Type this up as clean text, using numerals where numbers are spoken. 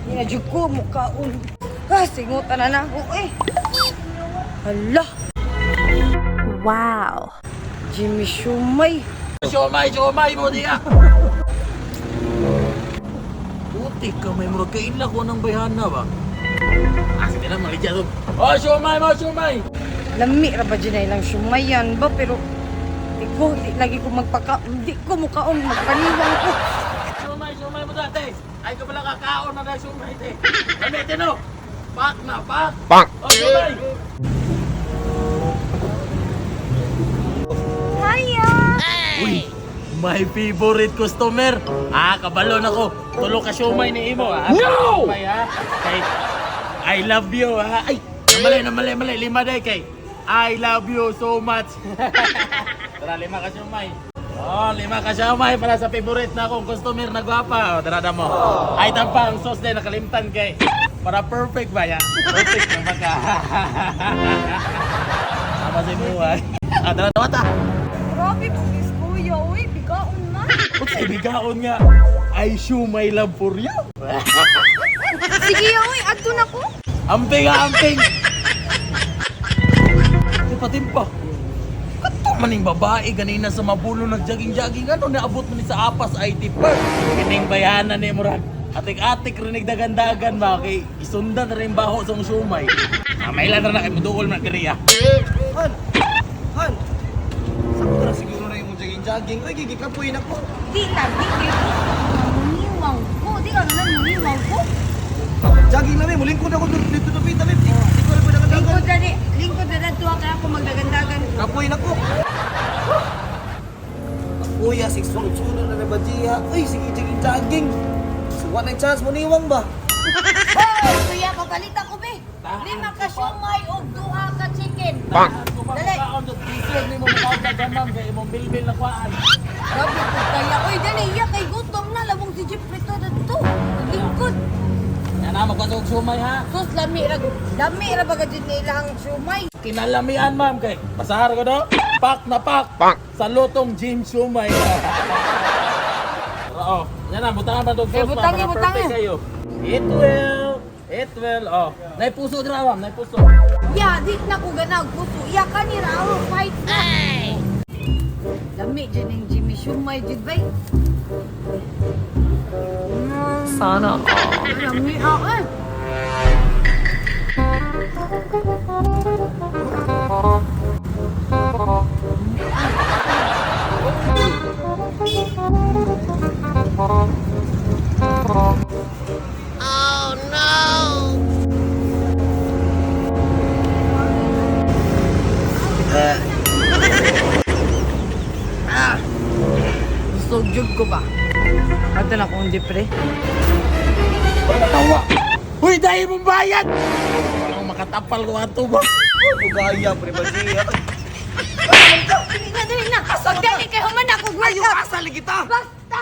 Di na jud ko mukaon. Ah, singutan na na ako eh. Hala, Wow. Jimmy Shumay. Siomay, siomay mo di ka. Putik ka, may murag kaila ko ng bayhana ba? Ah, sige na, maligya to. Oh, siomay mo, siomay! Lami ra ba dyan na ilang shumayan ba pero di ko di lagi ko magpaka di ko mukaon magpaniwang ko. Siomay, siomay mo dati. Ay ka pala kakaon na dahil siomay, te. Gamitin no. Pak na, pak! Pak! Oh, siomay! Hiya! Uy, my favorite customer. Ah, kabalo na ko. Tulo ka siomay ni imo, ah. No! Siomay, ah. Kay, I love you, ah. Ay, mali, mali, mali. Lima day kay. I love you so much. Tara, lima ka siomay. Oh, lima ka siomay para sa favorite na akong customer na gwapa. Oh, tara na mo. Ay, tampa ang sauce din nakalimtan kay. Para perfect ba ya? Perfect na baka. Sama sa imo, ah. Ah, tara, tara, tara. Grabe po is kuya uy, bigaon na. Unsay bigaon nga? I show my love for you. Sige uy, adto na ko. Amping ah, amping. Timpa timpa. Kato maning babae ganina sa mabulo nagjogging-jogging ano naabot man ni sa Apas IT Park. Kining bayanan ni murag. Atik-atik rinig dagan-dagan ba kay isundan na rin baho sa sumay. Ah, may ilan ra na kay muduol man diri ah. Han! Han! Sakto na siguro na yung jogging-jogging. Uy, gigikapuin ako. Di lagi kay ko. Muniwang ko, di ka naman muniwang ko. Jogging na rin. Mulingkod ako dito dito dito dito. Di ko rin pwede Lingkod nagdagan. na di, lingkod na dito kaya ako magdagandagan. Kapuin ako. Kuya, six sunod-sunod na na ba diya? Uy, sige, jogging-jogging. So, wala na chance mo niwang ba? Hoy, kuya, papalit ako be. Lima ka siomay og duha ka chicken. Dali. Dali. Ni mo makaon kay imong bilbil na kuan. Grabe po kaya. Uy, dali iya kay gutom na labong si Jeffrey to dito. Lingkod. Yan na magkasog sumay ha. Sus lami ra lami ra baga jud nila ang siomay. Kinalamian ma'am kay basahar ko do. Pak na pak. Sa lutong Jim Shumay. Oo. Yan na butangan pa tog Eh, sauce ma'am, butangi, para butangi. perfect kayo. It will. It will. Oh. Nay puso dira ma'am, nay puso. Ya, di na ko ganag puso. Ya kani ra ako fight na. Lami jud ning Jimmy siomay jud bay. Sana all. Lami ah eh. Busog jud ko ba? Ato na akong pre. Tawa. Uy, dahil mong bayad. Walang makatapal ko ato ba? Ugaya, pre ba diya? Dali na, dali na. Pagdali kay human ako. Ayaw, asali kita! Basta.